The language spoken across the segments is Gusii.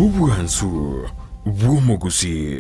Obwansu bw'omogusii.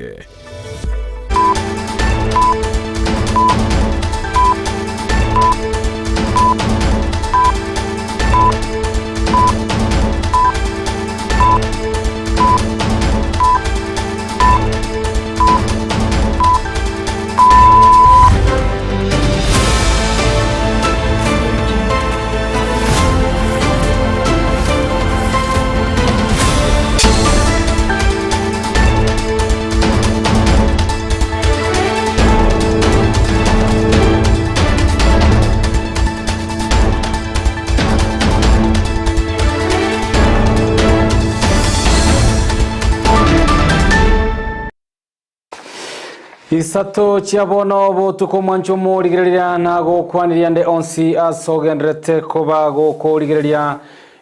Isato chia bono botuko mwanche omorigereria na gokwaniria nde onsi ase ogenderete koba gokorigereria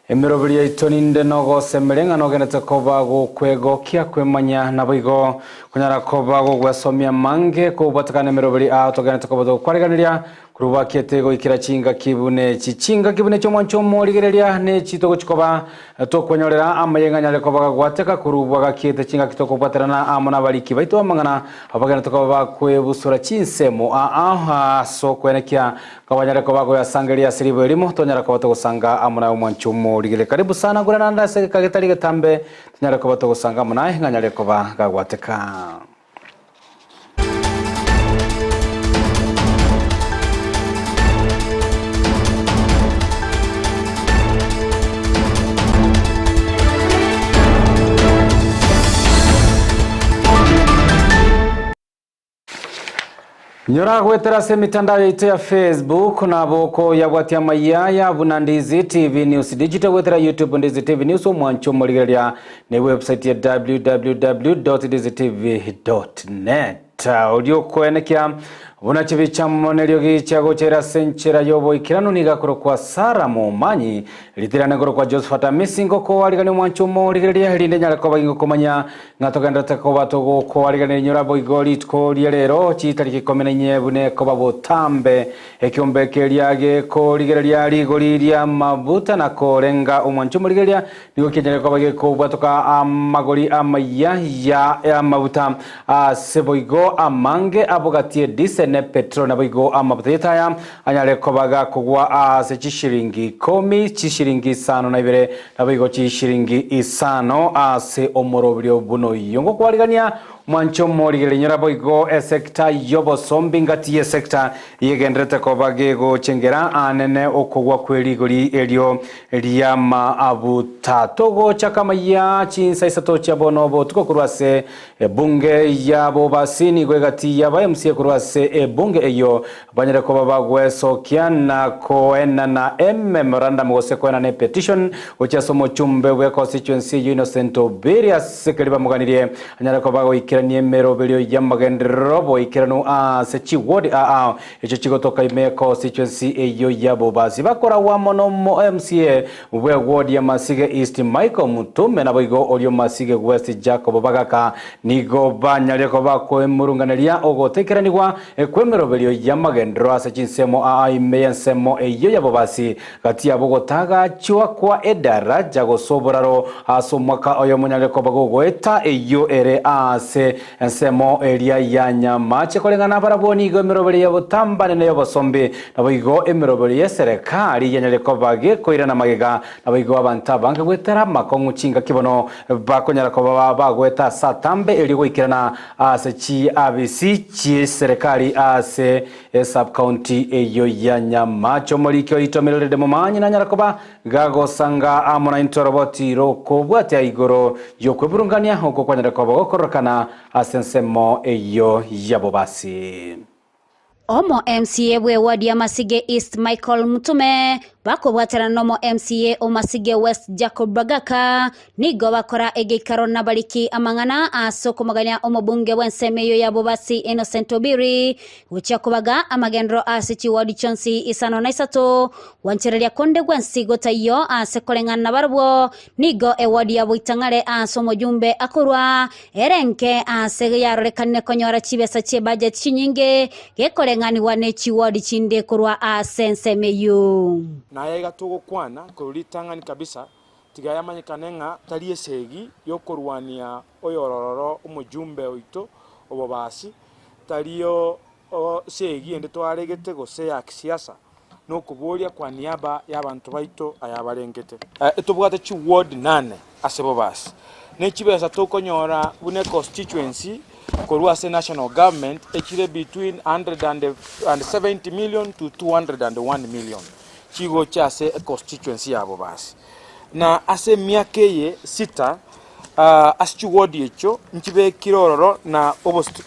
emeroberi yaito ninde nogosemeria ng'a nogenderete koba gokwegokia kwemanya naboigo konyara koba gogwesomia mange kobwatekana emeroberi aa togenderete koba togokwariganeria Korobakete goikera chingaki buna echi, chingaki buna echi'omwancho omorigereria, na echi togochia koba tokwenyorera amaye ng'a anyare koba gagwateka korwa bwagakiete chingaki tokobwaterana amo nabariki baito b'amang'ana, abagenderete koba bakwebusura chinsemo aa ase okwenekia ng'a banyare koba bakoyasangereria ase ribu erimo, tonyara koba togosanga amo naye omwancho omorigereria. Karibu sana ngure naende ase egeka getari getambe, tonyare koba togosanga amo naye ng'a anyare koba gagwateka. Nyora goetera ase emitandao yaito ya Facebook nabo okoyabwatia amayia aya buna Ndizi TV News Digital goetera YouTube Ndizi TV News omwancho omorigereria Ne website ya www.dizitv.net. Oria okoenekia buna chibicha neriogi chiagochaire ase enchera y'oboikeranu nigo akorokwa Sarah Momanyi, ritirane korokwa Josephat Amisi ngokoarigania omwancho omorigereria erinde nyare koba gingokomanya ng'a togenderete koba togokoarigania inyora boigo rituko ria rero chitariki ikomi na inye buna ekoba botambe ekiombe keria gekorigereria rigori ri'amabuta na korenga omwancho omorigereria Nigo kianyare koba gekobwatoka amagori amaya ya amaguta ase boigo amange abogatie diesel ne petrol naboigo amabuta y'etaya anyare koba gakogwa ase chishiringi ikomi, chishiringi isano na ibere naboigo chishiringi isano ase omoroberio buna oyio. Ngokwarigania mwanche omorigereria nyora boigo esecta y'obosombi ngati y'esecta Yegendererete koba gegochengera aanene okogwa kwe rigori erio ri'amabuta. Togochaka amaiya chinsa isato chia bono botuko korwa ase ebunge y'abobasi, nigo egati y'aba MCA korwa ase ebunge eyio banyare koba bagwesokia na koenana ememorandum gose koenana epetition gochia ase omochumbe bwe constituency eyio Innocent Obiri ase keria bamoganirie Anyare koba goikerania emeroberio y'amagenderero boikeranu ase chiward aa echio chigotoka ime constituency eyio ya Bobasi. Bakoragwa mono mo MCA bwe ward ya Masige East Michael Mutume naboigo orio Masige West Jacob Bagaka nigo banyarire koba koemurunganeria ogotekeranigwa kwemeroberio y'amagenderero ase chinsemo aa ime y'ensemo eyio ya Bobasi Gati yabo gotagachwa kwa edaraja gose oboraro ase omwaka oyomo onyare koba gogoeta eyio ere aase ensemo eria ya nyamache koreng'ana barabwo nigo emeroberio ya botambane na y'obosombe naboigo emeroberio y'eserekari yanyare koba gekoirana magega naboigo abanto abange goetera amakong'u chingaki bono bakonyara koba bagoeta ase atambe erio goikerana ase chiabisi chi'eserekari ase Esub-county eyio ya Nyamache omoriki oito Mildred Momanyi nanyara koba gagosanga amo naintwe oroboti rokobwatia igoro y'okweburungania okwo kwanyare koba gokororokana ase ensemo eyio ya Bobasi. Omo MCA bwe ward ya Masige East Michael Mutume bakobwaterana nomo MCA o Masige West Jacob Bagaka Nigo bakora egeikaro nabariki amang'ana ase okomogania omobunge bw'ensemo eyio ya Bobasi Innocent Obiri gochia kobaga amagenderero ase chiwodi chionsi isano na isato gwanchereria konde gwensi gotaiyo ase koreng'ana nabarabwo nigo ewodi ya Boitang'are ase omojumbe akorwa ere enke ase yarorekanire konyora chibesa chi'ebudget chinyinge gekoreng'anigwa ne chiwodi chinde korwa ase ensemo eyio. Naye iga togokwana korwa ritang'ani kabisa. Tiga yamanyekane ng'a tari esegi y'okorwania oyorororo omojumbe oito obobasi, tari esegi ende twaregete gose ya kisiasa, nokoboria kwa niaba y'abanto baito ayabarengete. Etobwate chiward nane ase Bobasi, ne chibesa tokonyora buna econstituency korwa ase national government echire between 170 million to 201 million chigocha ase econstituency ya Bobasi. Na ase emiaka eye sita ase chiward echio nchibekire ororo na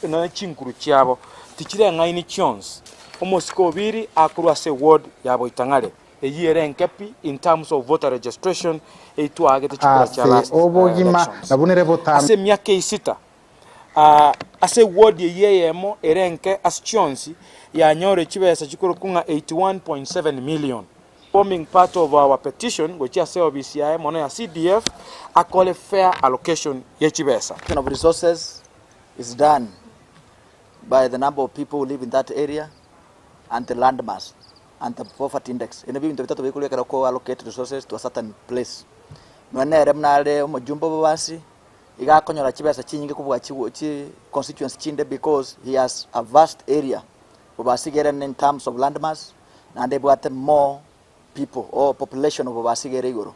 na chinkuru chiabo tichireng'aini chionsi. Omosike obiri akorwa ase eward ya Boitang'are, eyio ere enkepi in terms of voter registration eyio twaagete chikura chia Ase last obogima elections. nabwo nere botambe. Ase emiaka eye sita, ase eward eyio eyemo ere enke ase chionsi yanyore chibesa chikorokwa ng'a 81.7 million. Forming part of our petition gochia ase ofisi yaye mono ya CDF akore fair allocation ye chibesa. Of resources is done by the number of people who live in that area and the land mass and the poverty index. Ebi nebinto bitato bikoria ekero ko allocate resources to a certain place. Nonya nere buna are omojumbe obobasi, iga akonyora chibesa chinyinge kobua chi chi constituency chinde because he has a vast area Bobasi iga ere in terms of land mass naende ebwate more people or population of Bobasi iga ere igoro.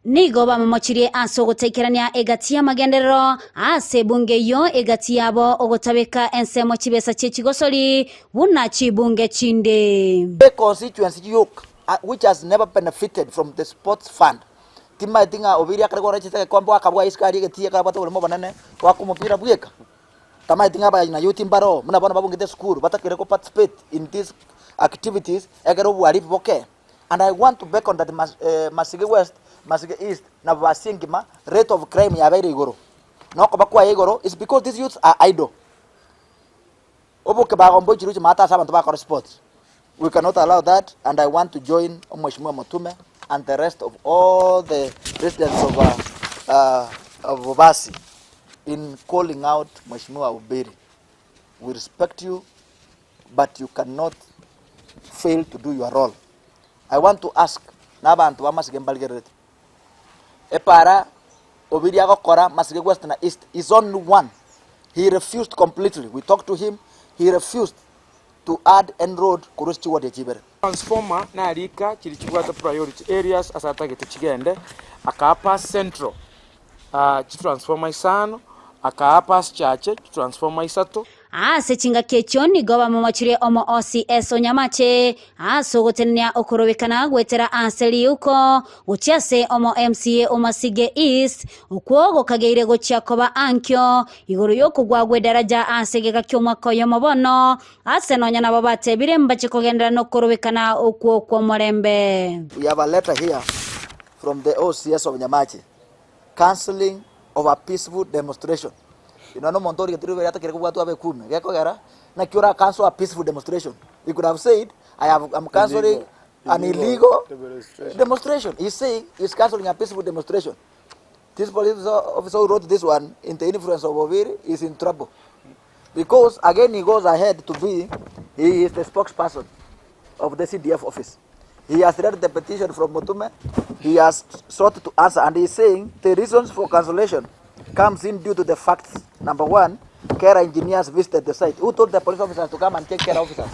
Nigo bamomochirie ase ogotaikerania egati y'amagenderero ase ebunge eyio, egati yabo ogotabeka ensemo chibesa chie chigosori buna chibunge chinde. A constituency yoka which has never benefited from the sports fund timaeti ng'a Obiria akare korora chisegi egekombe akabua isiko aria egetii ekero abwate oboremo obonene goaka omopira bweka. Tamaeti ng'a abayuti mbaro buna bono babungete esukuru batakire ko participate in these activities ekero obohalifu boke. And I want to beckon that Masige West, Masige East na Bobasi engima rate of crime yabeire igoro. Na okoba kwaye igoro is because these youths are idle. Oboke bagomba ochiroche maate ase abanto bakora sports. We cannot allow that and I want to join Omweshimiwa Mutume and the rest of all the residents of, of Bobasi in calling out Mheshimiwa Obiri. We respect you but you cannot fail to do your role. I want to ask na abanto ba Masige mbarigererete. Epara Obiri agokora Masige West na East is only one. He refused completely. We talked to him. He refused to add any road korwa ase chiward echi ibere. Transformer narika chiria chibwate priority areas ase atagete chigende, akaapa central chitransformer isano, akaapa ase chache chitransformer isato. Ase chingaki echio nigo bamomochirie omo OCS o Nyamache ase ogotenenia okorobekana goetera ase riuko gochia ase omo MCA o Masige East, okwo gokageire gochia koba ankio igoro y'okogwa gw'edaraja ase egeka ki'omwaka oyomo bono, ase nonya nabo batebire mbache kogenderera nokorobekana okwo kw'omorembe. We have a letter here from the OCS of Nyamache cancelling of a peaceful demonstration. Inwe nomonto origetie riroba erio atakire kobwatwa abe ekume, gekogera naki ora cancel a peaceful demonstration? He could have said I have am cancelling an illegal demonstration. He's saying he's cancelling a peaceful demonstration. This police officer who wrote this one in the influence of Obiri is in trouble. Because again he goes ahead to be, he is the spokesperson of the CDF office. He has read the petition from Mutume. He has sought to answer and he is saying the reasons for cancellation comes in due to the facts. Number one, Kera engineers visited the site. Who told the police officers to come and take care officers?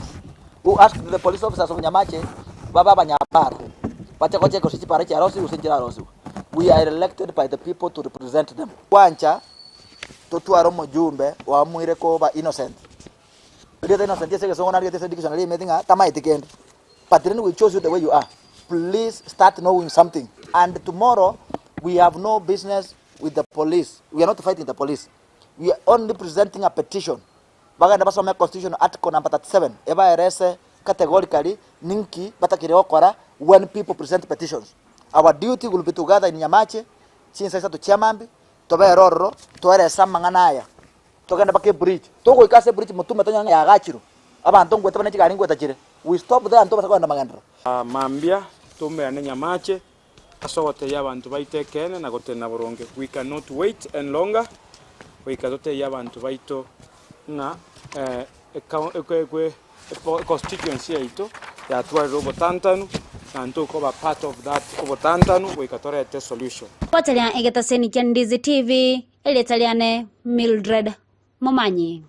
Who asked the police officers of Nyamache, Baba Banyapara, bache gocheka gose chipara chiarosiwe gose nchirarosiwe. We are elected by the people to represent them. Gwancha totware omojumbe oamuire koba innocent. Erieta innocent ase egesongo narigetie ase dictionary rimeti ng'a tamaeti kende. But then we chose you the way you are. Please start knowing something. And tomorrow we have no business with the police. We are not fighting the police. We are only presenting a petition. Bagende basome constitution article number 37 ebaerese categorically ninki batakire gokora when people present petitions. Our duty will be to gather in Nyamache chinsa isato chia mambia tobere ororo toerese amang'ana aya togende mpaka ebridge. Togoika ase ebridge motume tonyore ng'a yagachirwe abanto ngwete buna chigari ngweta chire. We stop there ntobasa kogenda magenderero. Mambia toumerane Nyamache ase ogotebia abanto baito ekeene na gotenena boronge. We cannot wait any longer goika totebie abanto baito ng'a constituency yaito yatwarire obotantanu. Na ntokoba part of that obotantanu goika torete solution. Gwateria egetaseni kia Ndizi TV, erieta riane Mildred Momanyi.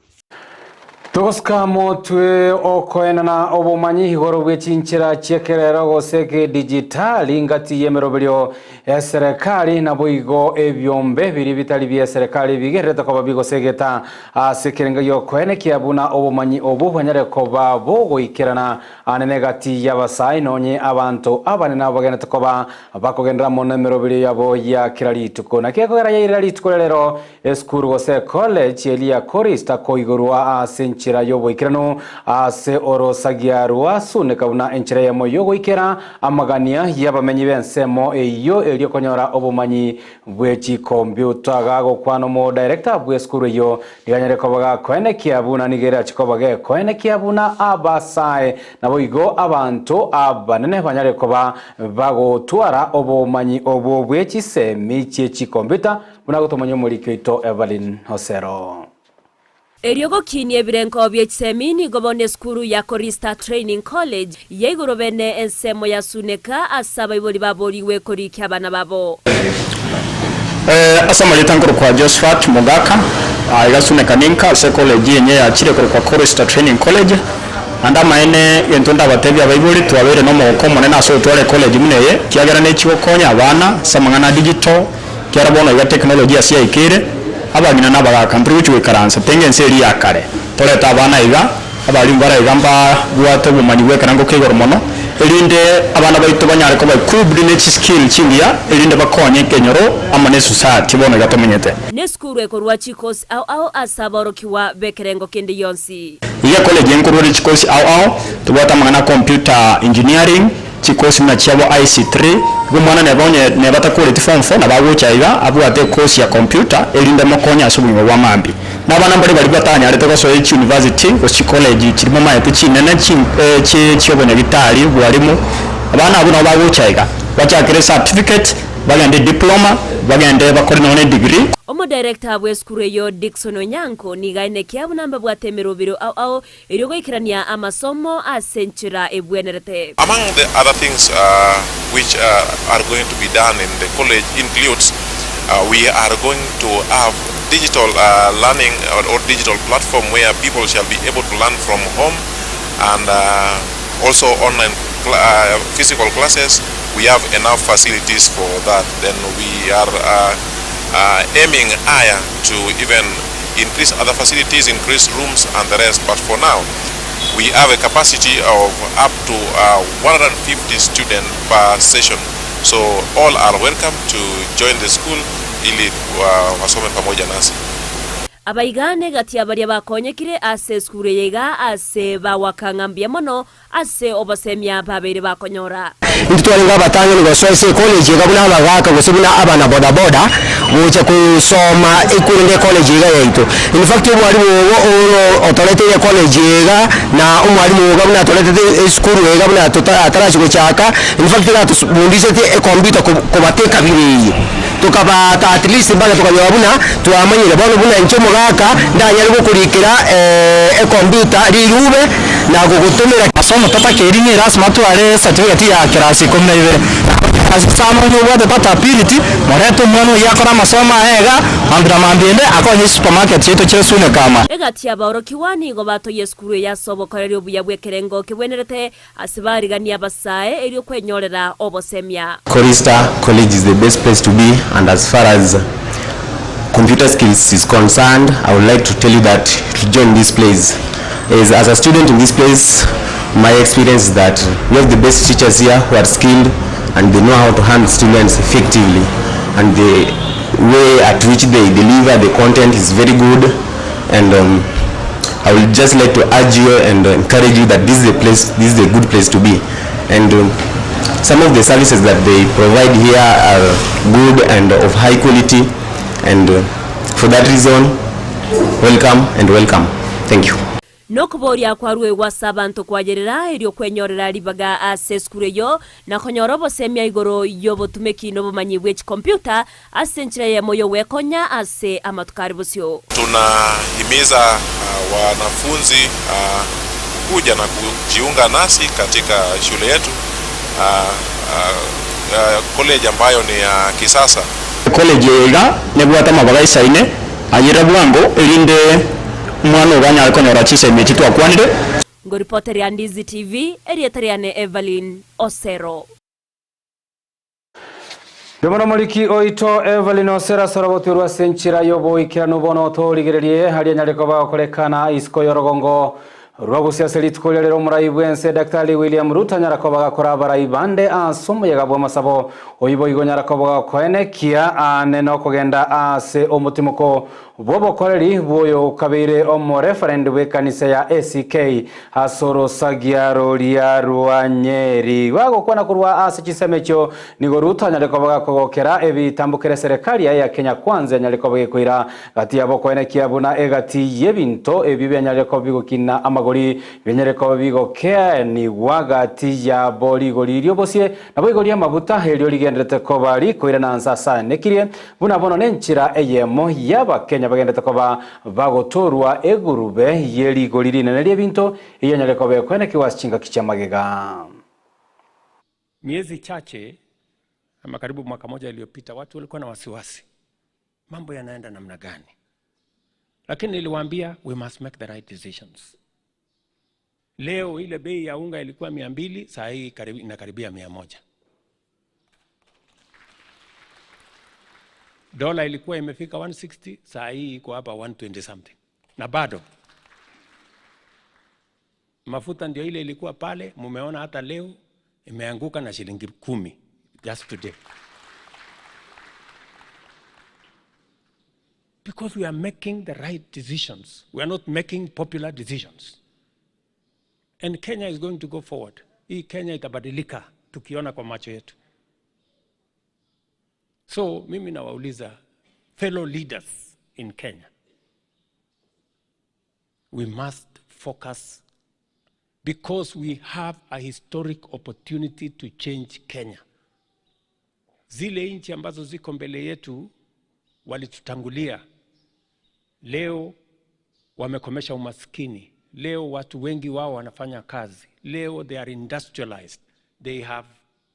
Togosika motwe okoenana obomanyi igoro bwe chinchera chi'ekerero gose ekedijitali ngati y'emeroberio Eserekari naboigo ebiombe biria bitari bi'eserekari bigererete koba bigosegeta ase ekerengo gi'okoenekia buna obomanyi obwo bwanyare koba bogoikerana anene egati y'abasae nonye abanto abanene abagenete koba bakogenderera mono emeroberio yabo ya kera rituko. Naki ekogera yairera rituko ria rero esukuru gose ecollege eria Korista koigorwa ase enchera y'oboikeranu ase orosagia rwa Suneka buna enchera eyemo y'ogoikera Amagania y'abamenyi b'ensemo eyio erio konyora obomanyi bwe chikombiuta gagokwana omodirector bw'esukuru eyio nigo anyare koba gakoenekia buna nigo erache koba gekoenekia buna abasae naboigo abanto abanene banyare koba bagotwara obomanyi obwo bwe chisemi chie chikombiuta buna gotomanya omoriki oito Evelyn Osero. Erio gokinia ebirengo bie chisemi nigo bono esukuru ya Korista Training College ya igoro bene ensemo ya Suneka ase abaibori baborigwe korikia abana babo. Ase amarieta nkorokwa Josephat Mogaka, iga Suneka ninka ase ecollege enye yachire korokwa Korista Training College. Naende amaene egento ndabatebie abaibori twabeire nomogoko omonene ase ogotwara ecollege buna eye ekiagera nechi gokonya abana ase amang'ana a digital, Ekiagera bono iga technology ase yaikeire, abang'ina na abagaka ntori gochia goikaransa tenga ense eria ya kare. Torete abana iga, abalimu bare iga mbabwate obomanyi bw'ekerango kia igoro mono, erinde abana baito banyare koba equipped ne chiskill chingiya, erinde bakonye ekenyoro amo ne esociety bono iga tomenyete. Nesukuru ekorua chikosi ao ao ase aborokigwa b'ekerengo kende gionsi. Iga ecollege nkorwa ere chikosi ao ao, tobwate amang'ana a computer engineering, Chikosi buna chiabo IC3, igo omwana neba onye neba takoreti form four nabo agocha iga abwate ekosi ya computer erinde emokonye ase obogima bwa mambia. Na abana mbare baria batanyarete gosoa chiuniversity gose chicollege chiria momanyete chinene chi chi chiobonyagitari, obwalimu, abana abwo nabo bagocha iga bachakere ecertificate bagende ediploma, bagende bakore nonya ne edegree. Omodirector bw'esukuru eyio Dickson Onyango nigo aenekia buna mbabwate emerobero ao ao Erio goikerania amasomo ase enchera ebwenerete. Among the other things which are going to be done in the college includes we are going to have digital learning or digital platform where people shall be able to learn from home and also online physical classes. We have enough facilities for that. Then we are aiming higher to even increase other facilities, increase rooms and the rest. But for now, we have a capacity of up to 150 students per session. So all are welcome to join the school ili wasome pamoja nasi. Abaiga negati ya baria bakonyekire ase esukuru eye iga ase bagoaka ng'a mbuya mono Ase obosemia babeire bakonyora. Intwe twarenge abatang'ani gosoa ase ecollege iga buna abagaka gose buna abana bodaboda gocha kosoma ekorende ecollege iga yaito. In fact omwalimu obo oro otoreteire ecollege iga na omwalimu iga buna atoretete esukuru iga buna tota atarachia gochaka, in fact iga atobundiseti ecomputer ko kobateka bire eye. Tokabaata at least mpaka tokanyora buna twamanyire. Bono buna inche omogaka ndanyare gokorikera ecomputer rirube na gogotomera. Masomo totakeiri ng'a erasima atware certificate ya class ikomi na ibere. Class isano onye obwate tata ability, morete omwana oyio akore amasomo aye iga, mambia na mambia ende akonye chisupermarket chiaito chire Suneka ama. Egati y'abaorokigwa nigo batoyia esukuru eye ase obokoreri obuya bw'ekerengo kebwenerete Ase bariganie abasae erio kwenyorera obosemia. Korista college is the best place to be and as far as computer skills is concerned I would like to tell you that to join this place as, as a student in this place my experience is that we have the best teachers here who are skilled and they know how to handle students effectively and the way at which they deliver the content is very good and um, I would just like to urge you and encourage you that this is a place, this is a good place to be. And um, some of the services that they provide here are good and of high quality. And uh, for that reason, welcome and welcome. Thank you. Nokoboria kwaruegwe ase abanto kwayerera, erio kwenyorera ribaga ase esukuru eyio, na konyora obosemia igoro y'obotumeki na obomanyi bwe chikompiuta Ase enchera eyemo y'ogwekonya ase amatuko are bosio. Tunahimiza wanafunzi kuja na kujiunga nasi katika shule yetu. College ambayo ni ya kisasa. College eye iga nebwate amabaga aisaine, ayere bwango, erinde omwana ogo anyare konyora chisemi echi twakwanire. Ngoripoteria Ndizi TV, erieta riane Evelyn Osero. Mbuya mono moriki oito Evelyn Osero ase orogotwerwa ase enchera y'oboikeranu bono torigererie aria anyare koba agokorekana isiko y'orogongo rwa gusii ase rituko riria rero omorai bw'ense Daktari William Ruto anyara koba agakora abarai bande ase omoyega bw'amasabo oyio boigo onyara koba ogokoenekia aane nokogenda ase omotimoko bw'obokoreri bw'oyo okabeire omoreferend bw'ekanisa ya ACK ase orosagia roria rwa Nyeri. Bagokwana korwa ase chinsemo echio, nigo Ruto anyare koba gakogokera ebitambokera eserekari yaye ya Kenya Kwanza enyare koba gekoira gati yabo koenekia buna egati y'ebinto ebio bianyarire koba bigokina amagori bianyare koba bigokeanigwa gati yabo rigori ri'obosie naboigo ri'amaguta erio rigenderete koba rikoirana nse ase anekirie Buna bono nenchera eyemo y'Abakenya bagenderete koba bagotoorwa egurube ye rigori rinene ri'ebinto, eyio enyare koba ekoenekigwa ase chingaki chi'amagega. Miezi chache ama karibu mwaka moja iliyopita watu walikuwa na wasiwasi, mambo yanaenda namna gani? Lakini niliwaambia we must make the right decisions. Leo ile bei ya unga ilikuwa 200, saa hii inakaribia 100. Dola ilikuwa imefika 160, saa hii iko hapa 120 something, na bado mafuta ndio ile ilikuwa pale, mumeona hata leo imeanguka na shilingi 10 just today. Because we are making the right decisions. We are not making popular decisions. And Kenya is going to go forward. Hii Kenya itabadilika tukiona kwa macho yetu. So mimi nawauliza fellow leaders in Kenya, we must focus because we have a historic opportunity to change Kenya. Zile nchi ambazo ziko mbele yetu walitutangulia, leo wamekomesha umaskini, leo watu wengi wao wanafanya kazi, leo they are industrialized, they have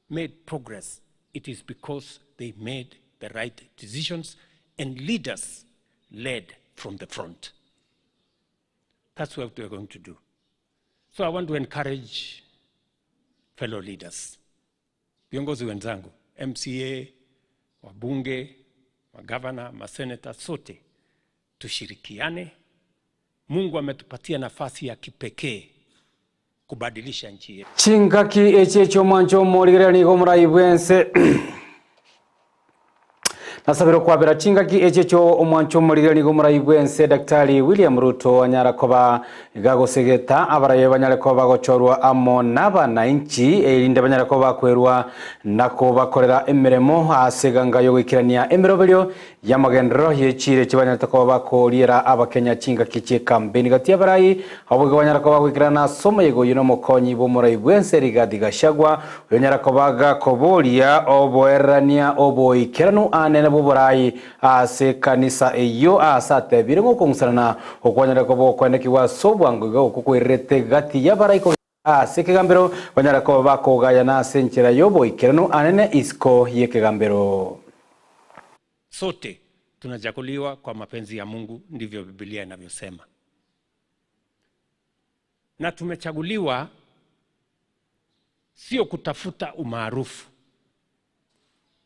made progress. It is because they made the right decisions and leaders led from the front. That's what we are going to do. So I want to encourage fellow leaders, viongozi wenzangu, MCA, wabunge, magavana, maseneta, sote tushirikiane. Mungu ametupatia nafasi ya kipekee kubadilisha nchi yetu. Chingaki echi echi'omwancho omorigereria nigo omorai bw'ense Nasabire okwabera chingaki echi echio omwancho omorigereria nigo omorai bw'ense Daktari William Ruto anyara koba gagosegeta abaraia banyare koba bagochorwa amo nabananchi erinde banyare koba bakwerwa na kobakorera emeremo ase eganga yogoikerania emeroberio y'amagenderero y'echire echi banyarete koba bakoriera abakenya chingaki chi'ekampeni gati y'abarai abwo igo banyara koba bagoikerana ase omoyega oyio nomokonyi bw'omorai bw'ense Rigathi Gachagua oyonyara koba gakoboria oboererania oboikeranu anene bw'oborai ase ekanisa eyio aase atebire ng'a okong'usanana okwanyare koba okoenekigwa ase obwango iga okwo kwererete gati y'abarai kogenda ase ekegambero banyare koba bakogayana ase enchera y'oboikeranu anene isiko y'ekegambero. Sote tunachaguliwa kwa mapenzi ya Mungu, ndivyo Biblia inavyosema. Na tumechaguliwa sio kutafuta umaarufu.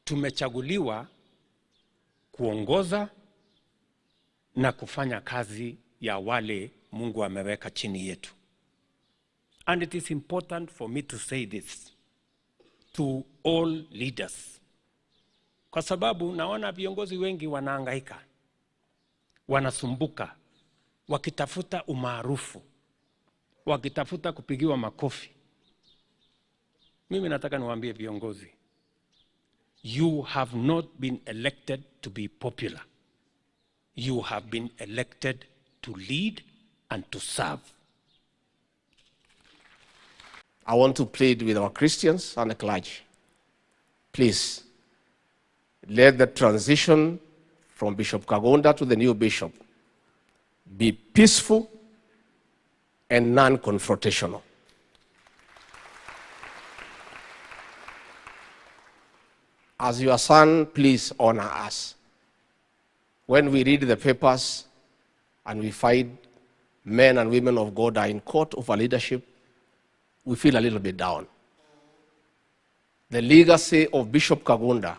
Tumechaguliwa kuongoza na kufanya kazi ya wale Mungu ameweka chini yetu. And it is important for me to say this to all leaders, kwa sababu naona viongozi wengi wanahangaika, wanasumbuka, wakitafuta umaarufu, wakitafuta kupigiwa makofi. Mimi nataka niwaambie viongozi, you have not been elected to be popular. You have been elected to lead and to serve. I want to plead with our Christians and the clergy. Please, let the transition from Bishop Kagunda to the new bishop be peaceful and non-confrontational. As your son, please honor us. When we read the papers and we find men and women of God are in court over leadership, we feel a little bit down. The legacy of Bishop Kagunda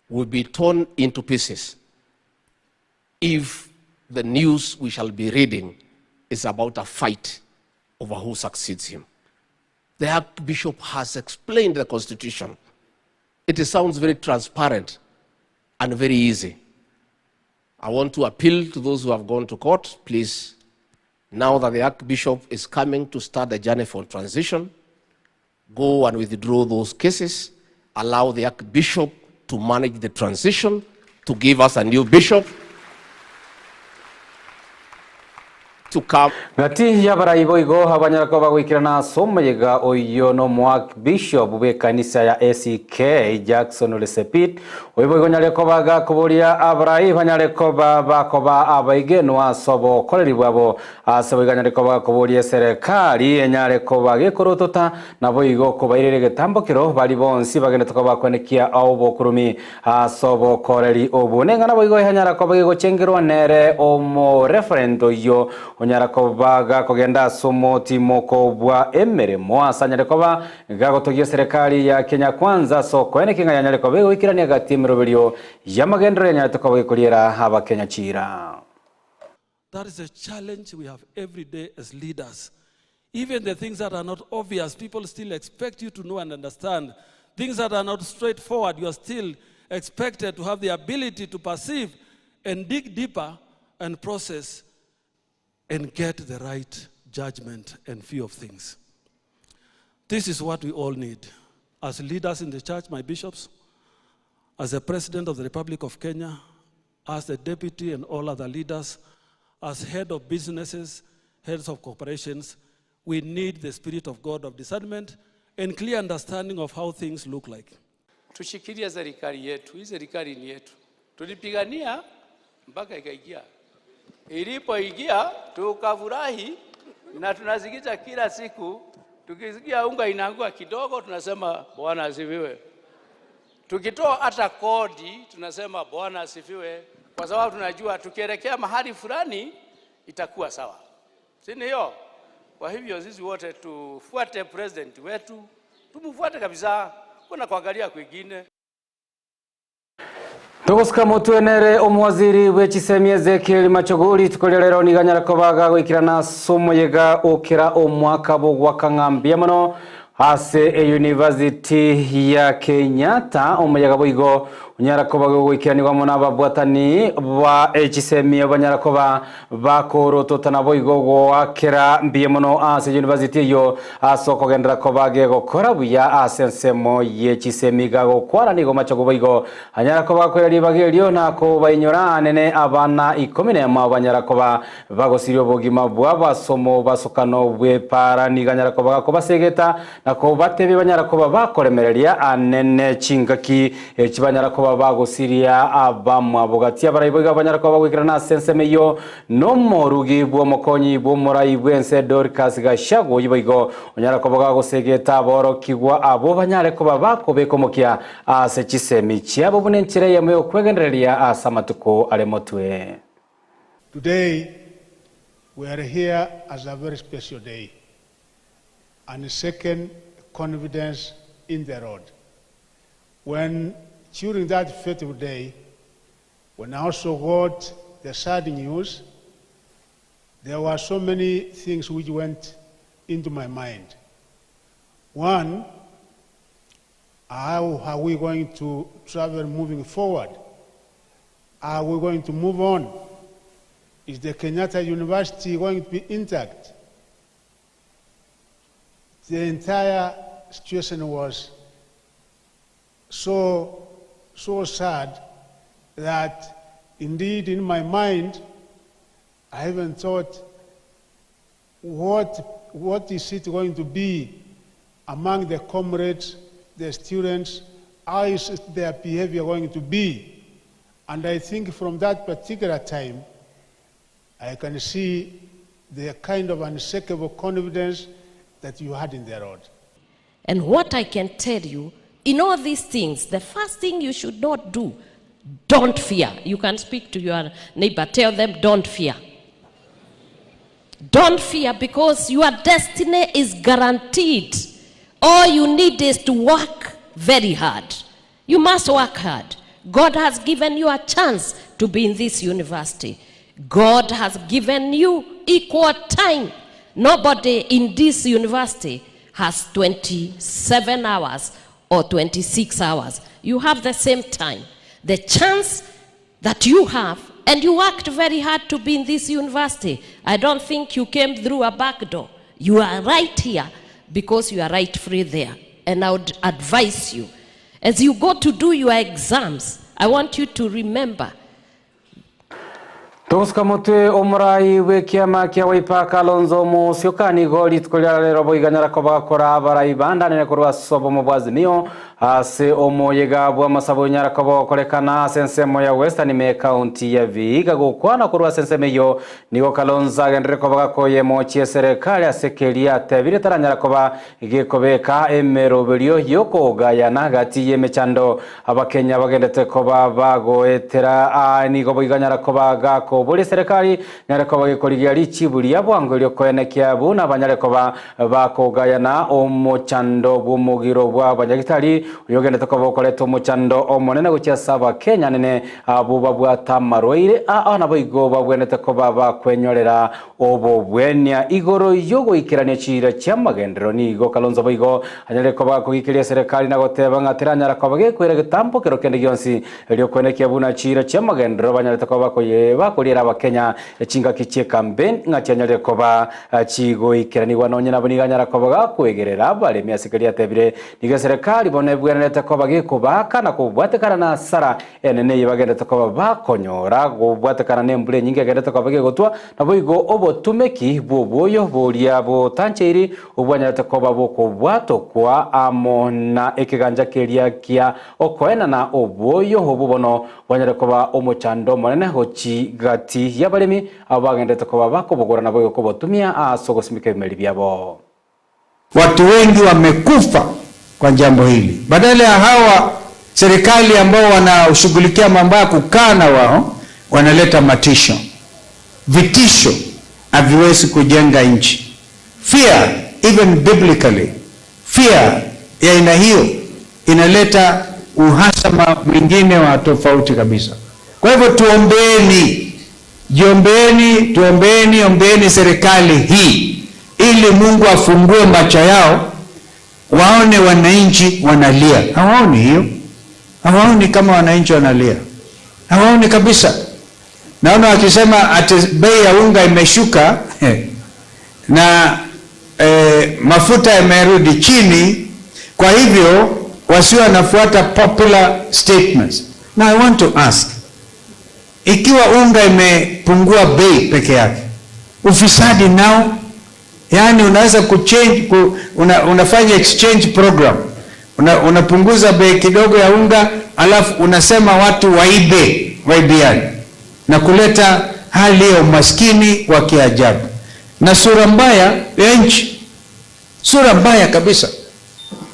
will be torn into pieces if the news we shall be reading is about a fight over who succeeds him. The Archbishop has explained the Constitution. It sounds very transparent and very easy. I want to appeal to those who have gone to court, please, now that the Archbishop is coming to start the journey for transition, go and withdraw those cases, allow the Archbishop to manage the transition, to give us a new bishop, to come. Gati y'abarai boigo abanyara koba gwikirana ase omoyega oyo no omoarchbishop bw'ekanisa ya ACK Jackson Ole Sapit oyo boigo nyare koba gakoboria abarai banyare koba bakoba abaigenwa ase obokoreri bwabo ase boigo anyare koba gakoboria eserekari enyare koba gekorotota naboigo kobairera egetambokero bari bonsi bagenete koba bakwenekia obokurumi ase obokoreri obo neng'ana boigo ehanyara koba gegochengerwa nere omoreferent oyo onyara koba gakogenda ase omotimoko bwa emeremo ase anyare koba gagotogia serikali ya Kenya Kwanza ase okoenekia ng'a yanyare koba egoikerania gati emeroberio ya magendero yanyarete koba gekoriera abakenya chira. That is a challenge we have every day as leaders. Even the things that are not obvious, people still expect you to know and understand. Things that are not straightforward, you are still expected to have the ability to perceive and dig deeper and process and get the right judgment and view of things. This is what we all need. As leaders in the church, my bishops, as the President of the Republic of Kenya, as the deputy and all other leaders, as head of businesses, heads of corporations, we need the spirit of God of discernment and clear understanding of how things look like. Tushikilie serikali yetu. Hii serikali ni yetu, tulipigania mpaka ikaingia. Ilipoingia tukafurahi na tunasikiza kila siku, tukisikia unga inaangua kidogo tunasema Bwana asifiwe. Tukitoa hata kodi tunasema Bwana asifiwe, kwa sababu tunajua tukielekea mahali fulani itakuwa sawa, si ndio? Kwa hivyo sisi wote tufuate president wetu, tumfuate kabisa, kuna kuangalia kwingine. Togosika motwenere omwaziri bw'echisemi Ezekiel Machogori tukoria rero niganyara kobaga gwikirana ase omoyega okera omwaka bogwakang'ambia mono ase eyunivasity ya Kenyatta omoyega boigo onyara koba goikiranigwa mono ababwatani ba echisemi banyara koba bakorototana boigo goakera mbuya mono ase university eyo ase okogendera koba gegokora buya ase ensemo ye chisemi gagokwana nigo machogo boigo anyara koba gakwera ribaga erio na kobainyora anene abana ikomi na emo banyara koba bagosiria obogima bwa basomo basokano bwepara niga anyara koba gakobasegeta na kobatebia banyara koba bakoremereria anene chingaki echibanyara koba bagosiria abamwabo gati abarai boiga banyara koba bagwikirana ase ensemo eyo nomorugi bwa omokonyi bwa omorai bwense Dorcas Gachagua oyio boigo onyara koba gagosegeta aborokigwa abo banyare koba bakobeka omokia ase chisemi chiabo buna enchera eyemo ya okwegendereria ase amatuko are motwe. Today, we are here as a very special day and second confidence in the Lord. When during that fateful day, when I also got the sad news, there were so many things which went into my mind. One, how are we going to travel moving forward? Are we going to move on? Is the Kenyatta University going to be intact? The entire situation was so, so sad that indeed in my mind, I even thought, what is it going to be among the comrades, the students? How is their behavior going to be? And I think from that particular time, I can see the kind of unshakable confidence that you had in the Lord. And what I can tell you, In all these things, the first thing you should not do, don't fear. You can speak to your neighbor, tell them, don't fear. Don't fear because your destiny is guaranteed. All you need is to work very hard. You must work hard. God has given you a chance to be in this university. God has given you equal time. Nobody in this university has 27 hours or 26 hours. You have the same time. The chance that you have, and you worked very hard to be in this university. I don't think you came through a back door. You are right here because you are right free there. And I would advise you, as you go to do your exams, I want you to remember Togosuka motwe omorai bw'ekiama kia Wiper Kalonzo Musyoka nigo rituko ria rero boiganyara koba gakora abarai bandanire korwa ase obomo bwa Azimio ase omoyega bw'amasabo onyara koba gokorekana ase ensemo ya Western me county ya Vihiga gokwana korwa ase ensemo eyio nigo Kalonzo agenderere koba gakoyemochia eserekari ase keria atebire taranyara koba gekobeka emeroberio yokogayana gati y'emechando abakenya bagendete koba bagoetera aa nigo boiganyara koba gakoboria serikali nyare koba gekorigia richibu ria bwango riokoenekia buna banyare koba bakogayana omochando bw'omogiro bwa abanyagitari oyo ogendete koba okoreta omochando omonene gochia ase abakenya nene abo babwata amarwaire aa nabo igo babwenete koba bakwenyorera obobwenia igoro yogoikerania chira chia magenderero nigo Kalonzo boigo anyare koba kogikeria serikali na goteba ng'a teranyara koba gekwera getambo kero kende gionsi riokoenekia buna chira chia magenderero banyarete koba bakoye bakoriera abakenya chingaki chia campaign ng'a chianyarire koba chigoikeranigwa nonye nabo nigo anyara koba gakwegerera abaremi ase keria atebire nigo eserekari bono ebwenerete koba gekobaka na kobwatekana na asara enene eye bagendete koba bakonyora gobwatekana na embura enyinge egendete koba gegotwa nabo igo obotumeki bwa obwoyo boria botancheiri obwanyarete koba bokobwatokwa amo na ekeganja keria kia okoenana obwoyo obo bono bwanyare koba omochando omonene gochi gati y'abaremi abo bagendete koba bakobogora nabo igo kobotumia ase ogosimeka ebimeri biabo. Watu wengi wamekufa kwa jambo hili. Badala ya hawa serikali ambao wanashughulikia mambo ya kukaa na wao, wanaleta matisho. Vitisho haviwezi kujenga nchi. Fear, even biblically, fear ya aina hiyo inaleta uhasama mwingine wa tofauti kabisa. Kwa hivyo tuombeeni, jiombeeni, tuombeeni, ombeeni serikali hii ili Mungu afungue macho yao waone wananchi wanalia. Hawaoni hiyo, hawaoni kama wananchi wanalia, hawaoni kabisa. Naona wakisema ati bei ya unga imeshuka na mafuta yamerudi chini, kwa hivyo wasio wanafuata popular statements. Now I want to ask, ikiwa unga imepungua bei peke yake, ufisadi nao, yani unaweza kuchange, ku, una, unafanya exchange program, una, unapunguza bei kidogo ya unga, alafu unasema watu waibe, waibiane na kuleta hali ya umaskini wa kiajabu na sura mbaya ya nchi, sura mbaya kabisa,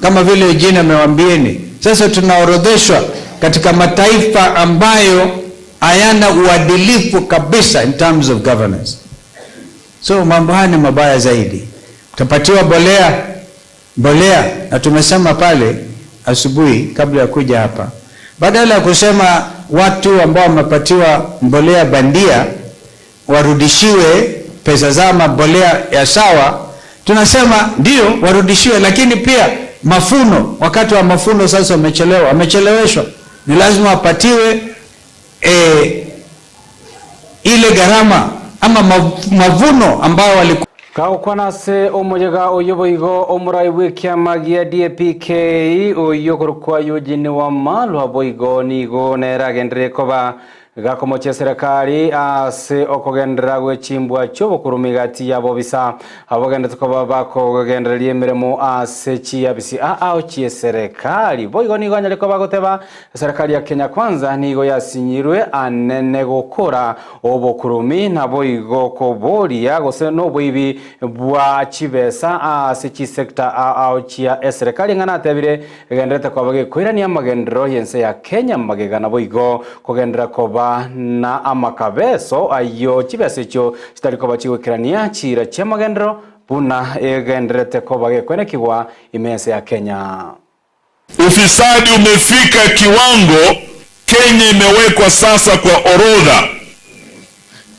kama vile Eugene amewaambieni. Sasa tunaorodheshwa katika mataifa ambayo hayana uadilifu kabisa in terms of governance. So mambo haya ni mabaya zaidi. Utapatiwa bolea, bolea, na tumesema pale asubuhi kabla ya kuja hapa, badala ya kusema watu ambao wamepatiwa mbolea bandia warudishiwe pesa zao mbolea ya sawa, tunasema ndio warudishiwe, lakini pia mafuno, wakati wa mafuno sasa wamechelewa, wamecheleweshwa, ni lazima wapatiwe ile gharama ama mavuno ambayo walikuwa Gagokwana ase omoyega oyo boigo omorai bwa ekiama gia DAP-K oyo okorokwa Eugene Wamalwa boigo nigo nere agenderere koba Gakomochia eserekari ase okogenderera gwe chimbwa chi'obokurumi gati y'abobisa abagenderete koba bakogendereria emeremo ase chiabisi ao chi'eserekari. Boigo nigo anyare koba agoteba, Eserekari ya Kenya Kwanza nigo yasinyirwe anene gokora obokurumi naboigo koboria gose noboibi bwa chibesa ase chisector ao chia eserekari ng'a natebire Egendererete koba gekoirania amagenderero y'ense ya Kenya magega naboigo kogenderera koba na amakabeso ayio chibesa echio chitari koba chigoikerania chiira chi'amagenderero buna egendererete koba gekwenekigwa ime y'ense ya Kenya. Ufisadi umefika kiwango Kenya imewekwa sasa kwa orodha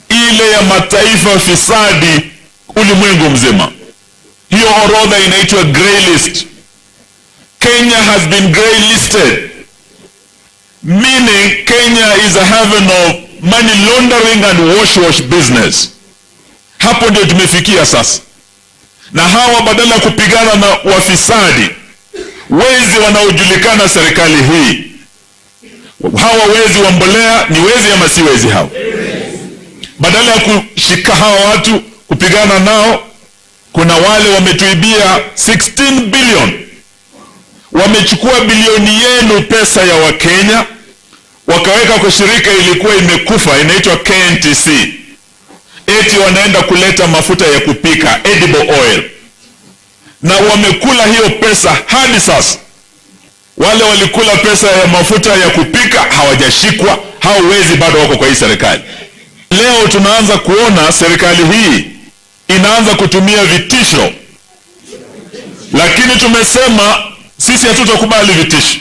ile ya mataifa fisadi ulimwengu mzima. Hiyo orodha inaitwa grey list. Kenya has been grey listed, meaning Kenya is a haven of money laundering and wash wash business. Hapo ndio tumefikia sasa, na hawa badala ya kupigana na wafisadi wezi wanaojulikana serikali hii, hawa wezi wa mbolea ni wezi ama si wezi hawa? Badala ya kushika hawa watu kupigana nao, kuna wale wametuibia 16 billion, wamechukua bilioni yenu pesa ya Wakenya wakaweka kwa shirika ilikuwa imekufa inaitwa KNTC, eti wanaenda kuleta mafuta ya kupika edible oil, na wamekula hiyo pesa hadi sasa. Wale walikula pesa ya mafuta ya kupika hawajashikwa, hao wezi bado wako kwa hii serikali. Leo tunaanza kuona serikali hii inaanza kutumia vitisho, lakini tumesema sisi hatutakubali vitisho.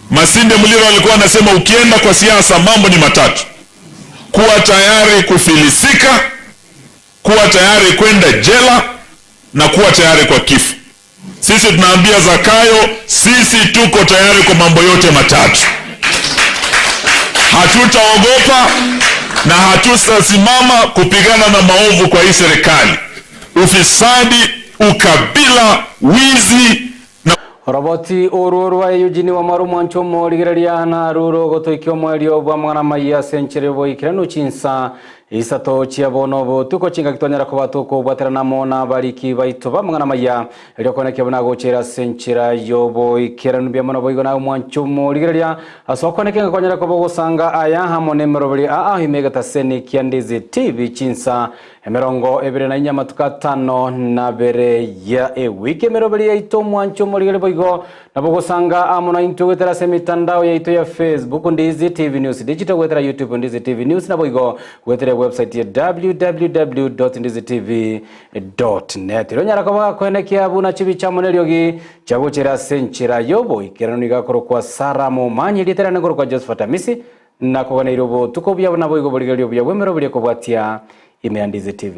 Masinde Muliro alikuwa anasema ukienda kwa siasa mambo ni matatu: kuwa tayari kufilisika, kuwa tayari kwenda jela na kuwa tayari kwa kifo. Sisi tunaambia Zakayo, sisi tuko tayari kwa mambo yote matatu. Hatutaogopa na hatutasimama kupigana na maovu kwa hii serikali: ufisadi, ukabila, wizi na Oroboti orwo rwa Eugene Wamaru mwancho omorigereria na ruro gotoikia omoerio bwa amang'ana amaya ase enchera y'oboikeranu chinsa isato chia bono botuko chingaki twanyara koba tokobwaterana amo na abariki baito b'amang'ana amaya erio okonekia buna gochera ase enchera y'oboikeranu mbuya mono boigo naye omwancho omorigereria ase okonekia ng'a kwanyara koba ogosanga aya amo na emeroberi aa ime egetaseni kia Ndizi TV chinsa Emerongo ebere na inya amatuko atano na abere ya ewiki emeroberi yaito omwancho omorigeri boigo nabo gosanga amo naintwe goetera ase emitandao yaito ya Facebook Ndizi TV News Digital goetera YouTube Ndizi TV News naboigo goetera ewebsite ya www.ndizitv.net. Erio onyara koba gakoenekia buna chibicha amo neriogi chiagochera ase enchera y'oboikeranu nigo akorokwa Sarah Momanyi erieta riane nkorokwa Josephat Amisi Nakoganeire obotuko obuya naboigo borigereria obuya bw'emeroberi ekobwatia ime ya Ndizi TV.